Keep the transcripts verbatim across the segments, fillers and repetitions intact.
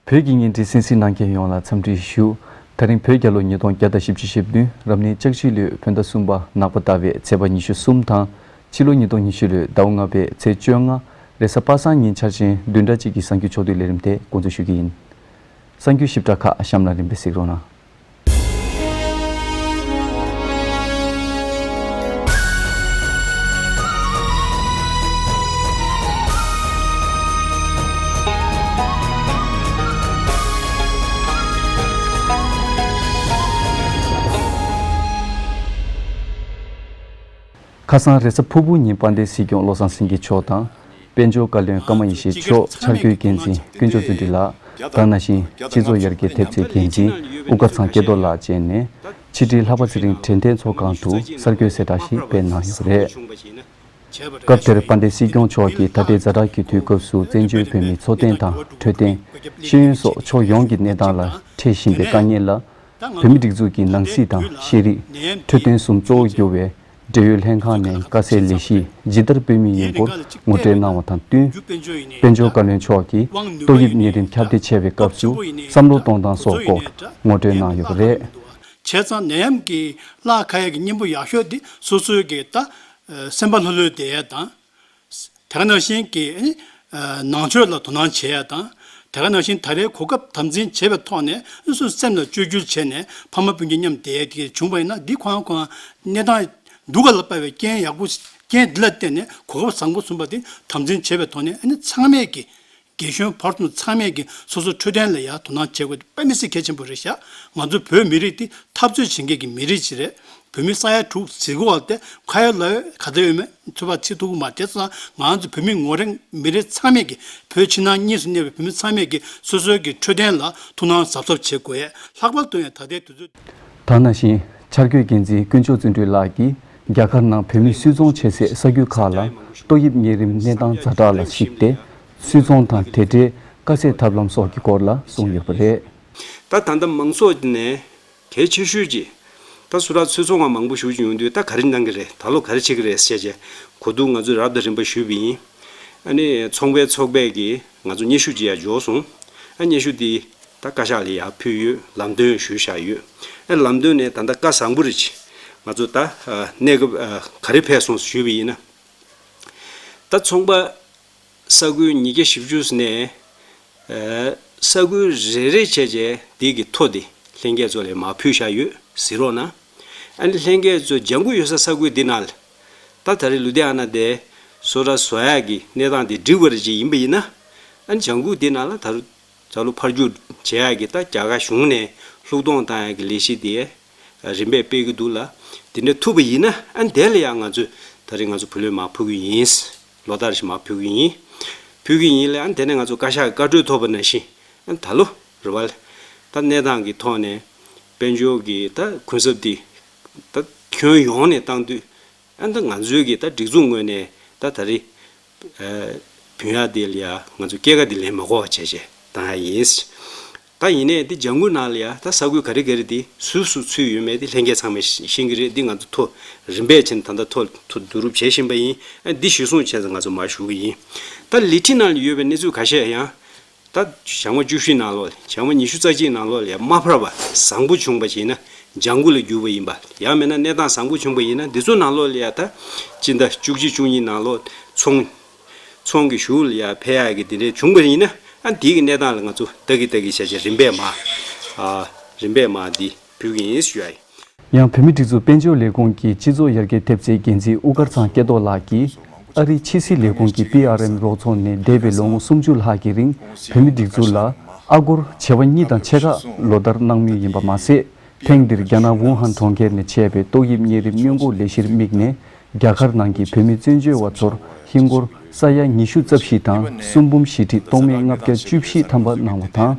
བོད་ཀྱི་བརྙན་འཕྲིན་གསན་གཟིགས་གནང་མཁན་ཡོངས་ལ་འཚམས་འདྲི་ཞུ། ད་རིང་བོད་རྒྱལ་ལོ་ཉིས་སྟོང་བརྒྱ་དང་བཞི་བཅུ་ཞེ་བདུན་རབ་གནས་ལྕགས་བཞི་ལོའི་བོད་ཟླ་གསུམ་པ་ནག་པ་ཟླ་བའི་ཚེས་པ་ཉི་ཤུ་གསུམ་དང་། ཕྱི་ལོ་ཉིས་སྟོང་ཉི་ཤུ་ལོའི་ཟླ་བ་ལྔ་པའི་ཚེས་བཅོ་ལྔ་རེས་གཟའ་པ་སངས་ཉིན་འཆར་ཅན་བདུན་ཕྲག་གཅིག་གི་གསར་འགྱུར་ཕྱོགས་བསྡུས་ལས་རིམ་དེ་འགོ་འཛུགས་ཞུ་གི་ཡིན། གསར་འགྱུར་ཞིབ་ཕྲ་ཁག་གཤམ་ལ་རིམ་པས་གཟིགས་རོགས་གནང་། ཁ་སང་རེས་གཟའ་ཕུར་བུ་ཉིན་དཔལ་ལྡན་སྲིད་སྐྱོང་བློ་བཟང་སེང་གེ་མཆོག་དང་། དཔལ་འབྱོར་བཀའ་བློན་ཀརྨ་ཡེ་ཤེས་མཆོག་འཆར་འགོད་འགན་འཛིན་དཀོན་མཆོག་བརྩོན་འགྲུས་ལགས། ད་ག་ནང་བཞིན་སྤྱི་ཚོགས་ཡར་རྒྱས་ཐེབས་རྩའི་འགན་འཛིན་དབུ་དཀར་ཚང་སྐལ་རྡོར་ལགས་བཅས་ནས། ཕྱི་དྲིལ་ལྷག་པ་ཚེ་རིང་དྲན་རྟེན་ཚོགས་ཁང་དུ་གསར་འགོད་གསལ་བསྒྲགས་ཤིག་སྤེལ་གནང་ཡོད་པ་རེད། སྐབས་དེར་དཔལ་ལྡན་སྲིད་སྐྱོང་མཆོག་གིས་ད་ལྟའི་ཛ་དྲག་གི་དུས་སྐབས་སུ་བཙན་བྱོལ་བོད་མིའི་འཚོ་རྟེན་དང་འཕྲོད་བསྟེན། ཤེས་ཡོན་སོགས་ཕྱོགས་ཡོངས་ཀྱི་གནས་སྟངས་ལ་འཕྲད་བཞིན་པའི་དཀའ་ངལ་ལ། བོད་མིའི་སྒྲིག་འཛུགས་ཀྱི་ནང་སྲིད་དང་ཤེས་རིག་འཕྲོད་བསྟེན་གསུམ་གཙོ་བོ་གྱུར་བའི་འབྲེལ་ཡོད་ལྷན་ཁང་ནས་དཀའ་སེལ་ལས་གཞི་ཇི་ལྟར་སྤེལ་མུས་ཡིན་སྐོར་ངོ་སྤྲོད་གནང་བ་དང་བསྟུན། དཔལ་འབྱོར་བཀའ་བློན་མཆོག་གིས་ཏོག་དབྱིབས་གཉན་རིམས་ཁྱབ་གདལ་ཆེ་བའི་སྐབས་སུ་བསམ་བློ་གཏོང་སྟངས་སོགས་སྐོར་ངོ་སྤྲོད་གནང་ཡོད་པ་རེད། བྱས་ཙང་ནད་ཡམས་ཀྱི་གླགས་ཁ་ཡས་ཀྱི་གཉེན་པོ་ཡག་ཤོས་དེ་སོ་སོའི་གི་ད་སེམས་པ་ལྷོད་ལྷོད་བསྡད་ཡས་དང་། དེ་ག་ནང་བཞིན་གྱི་ནང་ཆོས་ལ་དོ་སྣང་བྱེད་ཡ་དང་། དེ་ག་ནང་བཞིན་ད་རེས་གོ་སྐབས་དམ་འཛིན་བྱེད་པའི་ཐོག་ནས་སོ་སོའི་སེམས་ལ་བཅོས་བསྒྱུར་བྱས་ནས་ཕ་མ་སྤུན་ཀྱག་མཉམ་བསྡད་ཡ་དེ་བྱུང་བ་ཡིན་ན། འདི་ཁོ་རང་ཁོ་རང་གནས་སྟངས་སྡུག་ག་ལ་དཔག་པའི་རྐྱེན་ཡག་པོ། རྐྱེན་འདི་ལ་བརྟེན་ནས་གོ་སྐབས་བཟང་པོ་བྱུང་བ་དེ་དམ་འཛིན་བྱེད་པའི་ཐོག་ནས་ཨ་ནི་ཚང་མས་ཀྱི་རྒན་གཞོན་བར་གསུམ་ཚང་མས་ཀྱི་སོ་སོའི་འཕྲོད་བསྟེན་ལ་ཡ་དོ་སྣང་བྱེད་དགོས་དེ་དཔེ་མི་སྲིད་གལ་ཆེན་པོ་རེད་ཤག་ང་ཚོ་བོད་མི་རིགས་འདི་འཐབ་རྩོད་བྱེད་མཁན་གྱི་མི་རིགས་ཅིག་རེད། བོད་མི་ས་ཡ་དྲུག་ཟེར་གོ་བ་དེ་ཁ་ཡོད་ལག་ཡོད་ག་ཚོད་ཡོད་མེད་ཚོད་དཔག་བྱེད་ཐུབ་ཀྱི་མ་རེད། དེ་ཙང་ང་ཚོ་བོད་མི་ངོ་རེ་མི་རེ་ཚང་མས་ཀྱི་བོད་ཕྱི་ནང་གཉིས་སུ་གནས་པའི་བོད་མི་ཚང་མས་ཀྱི་སོ་སོའི་ཀྱི་འཕྲོད་བསྟེན་ལ་ཐུགས་སྣང་གཟབ་གཟབ་བྱེད་དགོས་ཡས་ལྷག་པར་དུ་ཡང་ད་ལྟའི་དུས་ཚོད། ད་ག་ནང་བཞིན་འཆར་འགོད་འགན་འཛིན་དཀོན་མཆོག་བརྩོན་འགྲུས་ལགས་ཀྱིས་རྒྱ་གར་ནང་བོད་མི་སུད་ཚོང་བྱེད་སའི་ས་ཁུལ་ཁག་ལ་ཏོག་དབྱིབས་གཉན་རིམས་གནས་སྟངས་ཛ་དྲག་ལ་གཞིགས་ཏེ་སུད་ཚོང་དང་དེ་འབྲེལ་དཀའ་སེལ་ཐབས་ལམ་སོགས་ཀྱི་སྐོར་ལ་གསུངས་ཡོད་པ་རེད། ད་ད་ལྟ་མང་ཚོགས་ནས་གལ་ཆེ་ཤོས་ཀྱི་ད་སུ་ར་སུད་ཚོང་བ་མང་པོ་ཞེ་པོ་ཅིག་ཡོང་དུས་ད་ག་རེ་གནང་གི་རེད། ད་ལོ་ག་རེ་བྱེད་ཀྱི་རེད་ཟེར་བྱས་གོ་བསྡུར་ང་ཚོས་རབ་དང་རིམ་པ་ཞུས་པ་ཡིན། ཨ་ནི་ཚོང་པའི་ཚོགས་པས་ཀྱིས་ང་ཚོ་སྙན་ཞུ་ཅིག་ཡར་འབྱོར་སོང་། ཨ་སྙན་ཞུ་འདི་ད་བཀའ་ཤག་ལ་ཡར་ཕུལ་ཡོད། ལམ་སྟོན་ཞུས་བཞག་ཡོད། ཨ་ལམ་སྟོན་ནས་ད་ལྟ་བཀའ་བཟང་པོ་རེ་ཅིག་ང་ཚོ་ད་ཨ་གནས་སྐབས་ཨ་ག་རེ་ཕེབས་སོང་ཞུས་པ་ཡིན་ན། ད་ཚོང་པ་ས་ཁུལ་ཉིས་བརྒྱ་བཞི་བཅུ་ནས་ཨ་ས་ཁུལ་རེ་རེ་བྱས་བྱས་འདི་གི་ཐོ་འདི་ལྷན་རྒྱས་ཚོ་ལ་མར་ཕུལ་བཞག་ཡོད། གཟིགས་རོགས་གནང་། ཨ་ནི་ལྷན་རྒྱས་ཚོ་ལྗང་ཁུ་ཡོད་ས་ས་ཁུལ་འདི་ནང་ལ་ད་ད་རེས་ལུ་དྷི་ཨ་ན་དེ་སོ་ར་བཟོ་ཡག་གི་གནས་སྟངས་དེ་འགྲིག་པ་རེ་ཅིག་ཡིན་པ་ཡིན་ན། ཨ་ནི་ལྗང་ཁུ་འདི་ནང་ལ་ད་རུང་ད་ལོ་ཕར་རྒྱུག་བྱེད་ཡག་གི་ད་རྒྱ་གར་གཞུང་ནས་ལྷུག་གཏོང་བཏང་ཡག་གི་ལས་གཞི་དེ་རིམ་པས་སྤེལ་གྱི་འདུག་ལ། དེ་འདྲ་ཐུབ་པ་ཡིན་ན་ཨ་ནི་དེ་ལ་ཡང་ང་ཚོས་ད་རེས་ང་ཚོ་བུ་ལོན་མར་ཕུལ་གྱི་ཡིན། ལོ་ལྟར་བཞིན་མར་ཕུལ་གྱི་ཡིན། ཕུལ་གྱི་ཡིན་ལ་ཨ་ནི་དེ་ནས་ང་ཚོ་བཀའ་ཤག་གི་བཀའ་འཁྲོལ་ཐོབ་པ་ནང་བཞིན་ཨ་ནི་ད་ལོ་རེ་བ་ལ་ད་གནས་སྟངས་ཀྱི་ཐོག་ནས་དཔལ་འབྱོར་གྱི་ད་གུན་གསབ་འདི་ད་ཁྱོན་ཡོངས་ནས་བཏང་དུས། ཨ་ནི་ད་ང་ཚོའི་གི་ད་སྒྲིག་འཛུགས་ངོས་ནས་ད་ད་རེས་ཨ་བུན་ཡག་དེ་ལ་ཡ་ང་ཚོ་སྐྱེད་ཀ་དེ་ལེན་མ་དགོས་པ་བྱས་བྱས་བཏང་ཡག་ཡིན། ད་ཡིན་ནའི་འདི་ལྗང་ཁུ་ནང་ལ་ཡ་ད་ས་ཁུལ་ག་རེ་ག་རེ་དེ་སུ་སུ་ཚུད་ཡོད་མེད་དེ་ལྷན་རྒྱས་ཚང་མས་ཤེས་ཀྱི་རེད། འདི་ང་ཚོ་ཐོ་རིམ་པས་ཕྱིན་ད་ལྟ་ཐོ་ཐོ་བསྡུ་རུབ་བྱེད་བཞིན་པ་ཡིན། ཨ་འདི་གཞིར་བཟུང་བྱས་ཙང་ང་ཚོ་མར་ཞུ་གི་ཡིན། ད་ལི་ཁྲི་ནང་ལ་ཡོད་པའི་གནས་ཚུལ་ཁ་ཤས་ཡང་། ད་ཞག་མ་བཅུ་བཞི་ནང་ལོགས་ལ་ཞག་མ་ཉི་ཤུ་རྩ་གཅིག་ནང་ལོགས་ལ་ཡ་མ་ཕར་བ་བཟང་པོ་བྱུང་བ་ཞིག་ཡིན་ན་ལྗང་ཁུ་ལ་འགྱུར་བ་ཡིན་པ། ཡང་མིན་ན་གནས་སྟངས་བཟང་པོ་བྱུང་བ་ཡིན་ན་འདི་ཚོ་ནང་ལོགས་ལ་ཡ་ད་སྤྱི་ཟླ་བཅུ་གཅིག་བཅུ་གཉིས་ནང་ལོགས་ཚོང་ཚོང་གི་གཞུག་ལ་ཡ་ཕེབས་ཡག་གི་དེ་འདྲའི་བྱུང་བ་ཡིན་ན་ཨ་འདི་གི་གནས་སྟངས་ལ་ང་ཚོ་ལྟ་གི་ལྟ་གི་བྱས་བྱས་རིམ་པས་མ་ཨ་རིམ་པས་མ་འདི་ཕུལ་གི་ཡིན་ཞུ་ཡ་ཡིན། ཡང་བོད་མིའི་སྒྲིག་འཛུགས་དཔལ་འབྱོར་ལས་ཁུངས་ཀྱི་སྤྱི་ཚོགས་ཡར་རྒྱས་ཐེབས་རྩའི་འགན་འཛིན་དབུ་དཀར་ཚང་སྐལ་རྡོར་ལགས་ཀྱིས་ཨ་རིའི་ཕྱི་སྲིད་ལས་ཁུངས་ཀྱི་པི་ཨར་ཨེམ་རོགས་ཚོགས་ནས་འདས་པའི་ལོ་ངོ་སུམ་ཅུ་ལྷག་གི་རིང་བོད་མིའི་སྒྲིག་འཛུགས་ལ་ཨ་སྒོར་བྱེ་བ་གཉིས་དང་ཕྱེད་ཀ་ལོ་ལྟར་གནང་མུས་ཡིན་པ་མ་ཟད། ཐེངས་འདིར་རྒྱ་ནག་ཝུ་ཧན་གྲོང་ཁྱེར་ནས་མཆེད་པའི་ཏོག་དབྱིབས་གཉན་རིམས་སྔོན་འགོག་ལས་གཞིར་དམིགས་ནས་རྒྱ་གར་ནང་གི་བོད་མི་བཙན་བྱོལ་བ་ཚོར་ཧིན་སྒོར་ས་ཡ་ཉི་ཤུ་རྩ་བཞི་དང་སུན་འབུམ་བཞི་ཁྲི་སྟོང་མེད་ལྔ་བརྒྱ་བཅུ་བཞི་ཐམ་པ་གནང་བ་དང་།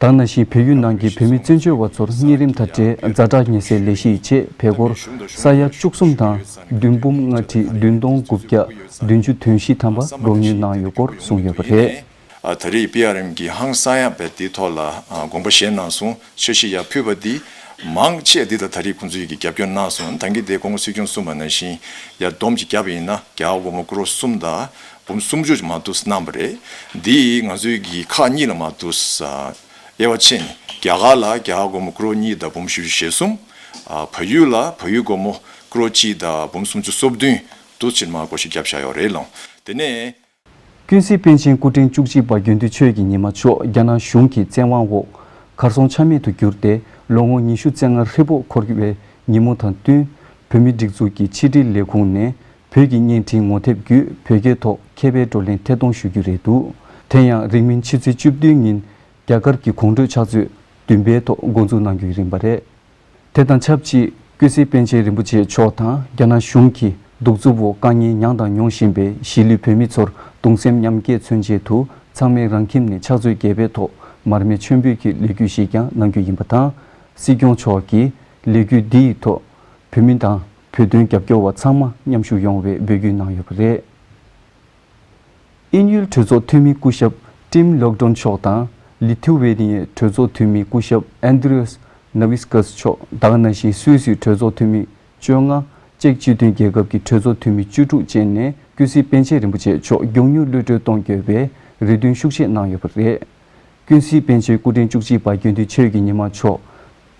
ད་ག་ནང་བཞིན་བལ་ཡུལ་ནང་གི་བོད་མི་བཙན་བྱོལ་བ་ཚོར་གཉན་རིམས་དང་འབྲེལ་ཛ་དྲག་ཉེན་སེལ་ལས་གཞིའི་ཆེད་བལ་སྒོར་ས་ཡ་བཅུ་གསུམ་དང་བདུན་འབུམ་ལྔ་ཁྲི་བདུན་སྟོང་དགུ་བརྒྱ་བདུན་ཅུ་དོན་བཞི་ཐམ་པ་རོགས་དངུལ་གནང་ཡོད་སྐོར་གསུངས་ཡོད་པ་རེད། ཨ་ད་རེས་པི་ཨར་ཨེམ་གྱིས་ཧང་སང་ཡག་པའི་དེའི་ཐོག་ལ་ཨ་དགོངས་པ་བཞེས་གནང་སོང་། འཆར་གཞི་ཡར་ཕུལ་བ་འདི་མང་ཆེ་འདི་དང་ད་རེས་ཁོང་ཚོས་ཀྱི་རྒྱབ་སྐྱོར་གནང་སོང་། ད་གིན་དེ་སྐུ་ངོ་སྲིད་སྐྱོང་གསུངས་པ་ནང་བཞིན་ཡར་བསྡོམས་ཀྱིས་བརྒྱབ་པ་ཡིན་ན་རྒྱ་གར་སྒོར་མོ་ཀོ་རོར་གསུམ་དང་ འབུམ་སུམ་ཅུ་མ་གཏོགས་གནང་བ་རེད། འདི་ང་ཚོའི་གི་ཁག་གཉིས་ལ་མ་གཏོགས་དབྱེ་བ་ཕྱེ་ནས། རྒྱ་གར་ལ་རྒྱ་གར་སྒོར་མོ་ཀྲོར་གཉིས་དང་འབུམ་བཞི་བཅུ་ཞེ་གསུམ། ཨ། བལ་ཡུལ་ལ་བལ་ཡུལ་སྒོར་མོ་ཀྲོར་གཅིག་དང་འབུམ་སུམ་ཅུ་སོ་བདུན་དུ་ཕྱིར་མ་བགོ་བཤའ་བརྒྱབ་བཞག་ཡོད་རེད་ལགས། དེ་ནས། ཀུན་གཟིགས་པཎ་ཆེན་སྐུ་ཕྲེང་བཅུ་གཅིག་པ་དགེ་འདུན་ཆོས་ཀྱི་ཉི་མ་མཆོག་རྒྱ་ནག་གཞུང་གི་བཙན་དབང་འོག་གར་སོང་ཆ་མེད་དུ་གྱུར་ཏེ། ལོ་ངོ་ཉི་ཤུ་རྩ་ལྔ་ཧྲིལ་པོ་འཁོར་བའི་ཉིན་མོ་དང་བསྟུན། བོད་མིའི་སྒྲིག་འཛུགས་ཀྱི་ཕྱི་དྲིལ་ལས་ཁུངས་ནས་བོད་ཀྱི་བརྙན་འཕྲིན་ངོ་དེབ་བརྒྱུད་བོད་སྐད་ཐོག་མཁས་པའི་བགྲོ་གླེང་ཐད་གཏོང་ཞུ་རྒྱུ་རེད་འདུག་དེ་ཡང་རིང་མིན་ཕྱི་ཚེས་བཅུ་བདུན་ཉིན་རྒྱ་གར་གྱི་གོང་བགྲོད་ཕྱག་ཚོད་བདུན་པའི་ཐོག་འགོ་འཛུགས་གནང་རྒྱུའི་རིམ་པ་རེད། དེ་དང་ཆབས་ཅིག་ཀུན་གཟིགས་པཎ་ཆེན་རིན་པོ་ཆེ་མཆོག་དང་རྒྱ་ནག་གཞུང་གི་གདུག་རྩུབ་འོག་དཀའ་ངལ་མྱངས་དང་མྱོང་བཞིན་པའི་གཞིས་ལུས་བོད་མི་ཚོར་གདུང་སེམས་མཉམ་སྐྱེད་མཚོན་ཆེད་དུ། ཚང་མས་རང་ཁྱིམ་ནས་ཕྱག་ཚོད་བརྒྱད་པའི་ཐོག་མར་མེ་མཆོད་འབུལ་གྱི་ལས་འགུལ་ཞིག་ཀྱང་གནང་རྒྱུ་ཡིན་པ་དང་། སྲིད་སྐྱོང་མཆོག་གིས་ལས་འགུལ་འདིའི་ཐོག་བོད་མི་དང་བོད་དོན་རྒྱབ་སྐྱོར་བ་ཚང་མ་མཉམ་ཞུགས་ཡོང་བའི་འབོད་སྐུལ་གནང་ཡོད་པ་རེད། དབྱིན་ཡུལ་གྲོས་ཚོགས་འཐུས་མི་སྐུ་ཞབས་ཊིམ་ལོག་ཌོན་མཆོག་དང་། ལི་ཐུ་ཝེ་ནི་ཡའི་གྲོས་ཚོགས་འཐུས་མི་སྐུ་ཞབས་ཨན་དྲི་ཡས་ནེ་བི་སི་ཀཱས་མཆོག། ད་ག་ནང་བཞིན་སུད་སིའི་གྲོས་ཚོགས་འཐུས་མི་བཅོ་ལྔ། ཅེཀ་སྤྱི་མཐུན་རྒྱལ་ཁབ་ཀྱི་གྲོས་ཚོགས་འཐུས་མི་བཅུ་དྲུག་བཅས་ནས་ཀུན་གཟིགས་པཎ་ཆེན་རིན་པོ་ཆེ་མཆོག་མགྱོགས་མྱུར་གློད་གྲོལ་གཏོང་དགོས་པའི་རེ་འདུན་ཤུགས་ཆེ་གནང་ཡོད་པ་རེད། ཀུན་གཟིགས་པཎ་ཆེན་སྐུ་ཕྲེང་བཅུ་གཅིག་པ་དགེ་འདུན་ཆོས་ཀྱི་ཉི་མ་མཆོག་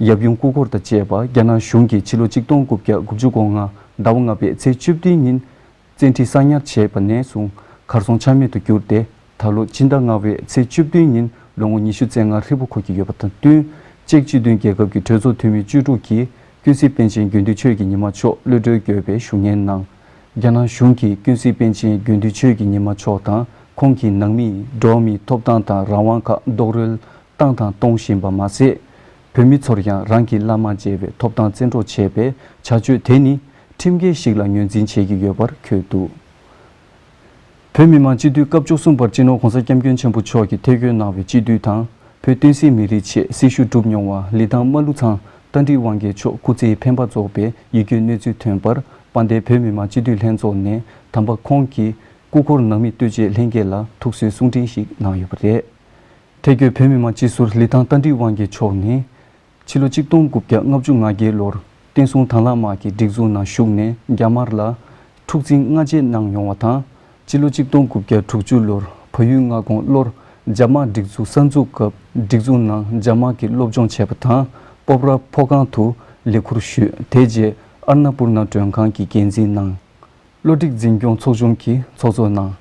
ཡབ་ཡུམ་སྐུ་འཁོར་དང་བཅས་པ་རྒྱ་ནག་གཞུང་གིས་ཕྱི་ལོ་ཆིག་སྟོང་དགུ་བརྒྱ་དགུ་བཅུ་གོ་ལྔ་ཟླ་བ་ལྔ་པའི་ཚེས་བཅུ་བདུན་ཉིན་བཙན་ཁྲིད་གསང་ཉར་བྱས་པ་ནས་བཟུང་གར་སོང་ཆ་མེད་དུ་གྱུར་ཏེ། ད་ལོ་ཕྱི་ཟླ་ལྔ་པའི་ཚེས་བཅུ་བདུན་ཉིན་ལོ་ངོ་ཉི་ཤུ་རྩ་ལྔ་ཧྲིལ་པོ་འཁོར་གྱི་ཡོད་པ་དང་བསྟུན། ཅེཀ་སྤྱི་མཐུན་རྒྱལ་ཁབ་ཀྱི་གྲོས་ཚོགས་འཐུས་མི་བཅུ་དྲུག་གིས་ཀུན་གཟིགས་པཎ་ཆེན་དགེ་འདུན་ཆོས་ཀྱི་ཉི་མ་མཆོག་གློད་གྲོལ་དགོས་པའི་ཞུ་སྙན་གནང་། རྒྱ་ནག་གཞུང་གིས་ཀུན་གཟིགས་པཎ་ཆེན་དགེ་འདུན་ཆོས་ཀྱི་ཉི་མ་མཆོག་དང་ཁོང་གི་ནང་མིའི་འགྲོ་བ་མིའི་ཐོབ་ཐང་དང་རང་དབང་ཁག་རྡོག་རོལ་བཏང་དང་གཏོང་བཞིན་པ་མ་ཟད། བོད་མི་ཚོར་ཡང་རང་གི་བླ་མ་མཇལ་བའི་ཐོབ་ཐང་བཙན་འཕྲོག་བྱས་པའི་བྱ་སྤྱོད་དེ་ནི་ཁྲིམས་འགལ་ཞིག་ལ་ངོས་འཛིན་བྱེད་ཀྱི་ཡོད་པར་འཁོད་འདུག་བོད་མི་མང་སྤྱི་འཐུས་སྐབས་བཅུ་གསུམ་པར་སྤྱི་ནོར་༸གོང་ས་༸སྐྱབས་མགོན་ཆེན་པོ་མཆོག་གིས་ཐད་བསྐོས་གནང་བའི་སྤྱི་འཐུས་དང་། བོད་བསྟན་སྲིད་མི་རིགས་ཆེད་སྲི་ཞུ་བསྒྲུབས་མྱོང་བ་ལི་ཐང་རྨ་ལུག་ཚང་རྟ་མགྲིན་དབང་རྒྱལ་མཆོག་སྐུ་ཚེ་འཕེན་པ་རྫོགས་པའི་ཡིད་སྐྱོའི་གནས་ཚུལ་ཐོན་པར། དཔལ་ལྡན་བོད་མི་མང་སྤྱི་འཐུས་ལྷན་ཚོགས་ནས་དམ་པ་ཁོང་གི་སྐུ་འཁོར་ནང་མི་ལྟོས་བཅས་ལྷན་རྒྱས་ལ་ཐུགས་གསོའི་གསུང་འཕྲིན་ཞིག་གནང་ཡོད་པ་རེད། ཐད་བསྐོས་བོད་མི་མང་སྤྱི་ཟུར་ལི་ཐང་རྟ་མགྲིན་དབང་རྒྱལ་མཆོག་ནི། ཕྱི་ལོ་ཆིག་སྟོང་དགུ་བརྒྱ་ལྔ་བཅུ་ང་བརྒྱད་ལོར་བསྟན་སྲུང་དྭང་བླངས་དམག་གི་སྒྲིག་འཛུགས་ནང་ཞུགས་ནས་རྒྱ་དམར་ལ་འཁྲུག་འཛིང་སྔ་རྗེས་གནང་མྱོང་བ་དང་། ཕྱི་ལོ་ཆིག་སྟོང་དགུ་བརྒྱ་དྲུག་ཅུ་ལོར་བལ་ཡུལ་མངའ་ཁོངས་ལྷོར་རྒྱ་དམག་སྒྲིག་འཛུགས་གསར་འཛུགས་སྐབས་སྒྲིག་འཛུགས་ནང་རྒྱ་དམག་གི་སློབ་སྦྱོང་བྱས་པ་དང་། སྤོབས་ར་ཕོ་ཁང་དུ་ལས་ཁུར་ཞུས། དེ་རྗེས་ཨར་ན་པུར་ན་མགྲོན་ཁང་གི་འགན་འཛིན་གནང་། བློ་སྒྲིག་འཛིན་སྐྱོང་ཚོགས་ཆུང་གི་ཚོགས་གཙོ་གནང་།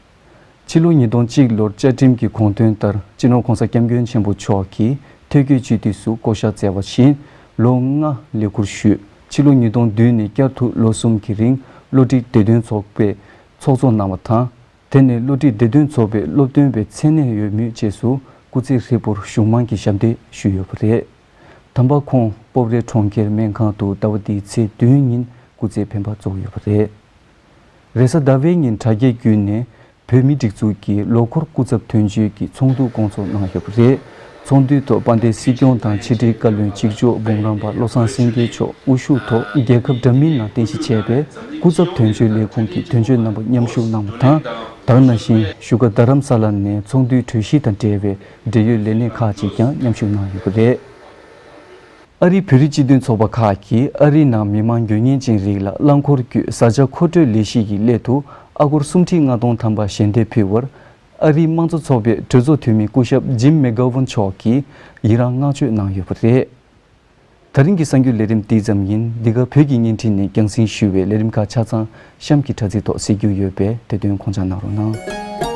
ཕྱི་ལོ་ཉིས་སྟོང་གཅིག་ལོར་བཅའ་ཁྲིམས་ཀྱི་དགོངས་དོན་ལྟར་སྤྱི་ནོར་༸གོང་ས་༸སྐྱབས་མགོན་ཆེན་པོ་མཆོག་གིས་ཐད་བསྐོས་སྤྱི་འཐུས་སུ་བསྐོ་བཞག་མཛད་པ་བཞིན་ལོ་ལྔ་ལས་ཁུར་ཞུས། ཕྱི་ལོ་ཉིས་སྟོང་བདུན་ནས་བསྐྱར་དུ་ལོ་གསུམ་གྱི་རིང་བློ་སྒྲིག་བདེ་དོན་ཚོགས་པའི་ཚོགས་གཙོ་གནང་བ་དང་། དེ་ནས་བློ་སྒྲིག་བདེ་དོན་ཚོགས་པའི་སློབ་སྟོན་པའི་མཚན་གནས་ཡོད་མུས་བཅས་སུ་སྐུ་ཚེ་ཧྲིལ་པོར་གཞུང་མང་གི་ཞབས་འདེགས་ཞུས་ཡོད་པ་རེད། དམ་པ་ཁོང་སྤོབས་རའི་གྲོང་ཁྱེར་སྨན་ཁང་དུ་ཟླ་བ་འདིའི་ཚེས་བདུན་ཉིན་སྐུ་ཚེ་འཕེན་པ་རྫོགས་ཡོད་པ་རེད། རེས་གཟའ་ཟླ་བའི་ཉིན་དྲ་རྒྱའི་བརྒྱུད་ནས་བོད་མིའི་སྒྲིག་འཛུགས་ཀྱི་ལོ་འཁོར་སྐུ་ཚབ་དོན་གཅོད་ཀྱི་ཚོགས་འདུ་སྐོང་ཚོགས་གནང་ཡོད་པ་རེད། ཚོགས་འདུའི་ཐོག་དཔལ་ལྡན་སྲིད་སྐྱོང་དང་ཕྱི་དྲིལ་བཀའ་བློན་གཅིག་ལྕོགས་འབུམ་རམས་པ་བློ་བཟང་སེང་གེ་མཆོག་དབུ་བཞུགས་ཐོག་རྒྱལ་ཁབ་འདྲ་མིན་ནང་རྟེན་གཞི་བྱས་པའི་སྐུ་ཚབ་དོན་གཅོད་ལས་ཁུངས་ཀྱི་དོན་གཅོད་རྣམ་པ་མཉམ་ཞུགས་གནང་བ་དང་། ད་ག་ནང་བཞིན་བཞུགས་སྒར་རྡ་རམ་ས་ལ་ནས་ཚོགས་འདུའི་གྲོས་གཞི་དང་འབྲེལ་བའི་འབྲེལ་ཡོད་ལས་སྣེ་ཁག་ཅིག་ཀྱང་མཉམ་ཞུགས་གནང་ཡོད་པ་རེད། ཨ་རིའི་བོད་རིགས་སྤྱི་མཐུན་ཚོགས་པ་ཁག་གིས་ཨ་རིའི་ནང་མི་མང་དགོས་ངེས་ཅན་རིགས་ལ་རླངས་འཁོར་བརྒྱུད་བཟའ་བཅའ་མཁོ་སྤྲོད་ལས་གཞི་ཡི་སླད་དུ་ཨ་སྒོར་སུམ་ཁྲི་ལྔ་སྟོང་ཐམ་པ་ཞལ་འདེབས་ཕུལ་བར། ཨ་རིའི་དམངས་གཙོ་ཚོགས་པའི་གྲོས་ཚོགས་འཐུས་མི་སྐུ་ཞབས་ཇིམ་མེག་གྷོ་ཝན་མཆོག་གིས་ཡི་རངས་བསྔགས་བརྗོད་གནང་ཡོད་པ་རེད། ད་རིང་གི་གསར་འགྱུར་ལས་རིམ་འདི་ཙམ་ཡིན། འདི་ག་བོད་ཀྱི་བརྙན་འཕྲིན་ནས་རྒྱང་སྲིང་ཞུ་བའི་ལས་རིམ་ཁག་ཆ་ཚང་གཤམ་གྱི་དྲ་ཚིགས་ཐོག་གཟིགས་རྒྱུ་ཡོད་པས་དེ་དོན་དགོངས་འཇགས་གནང་རོགས་གནང་།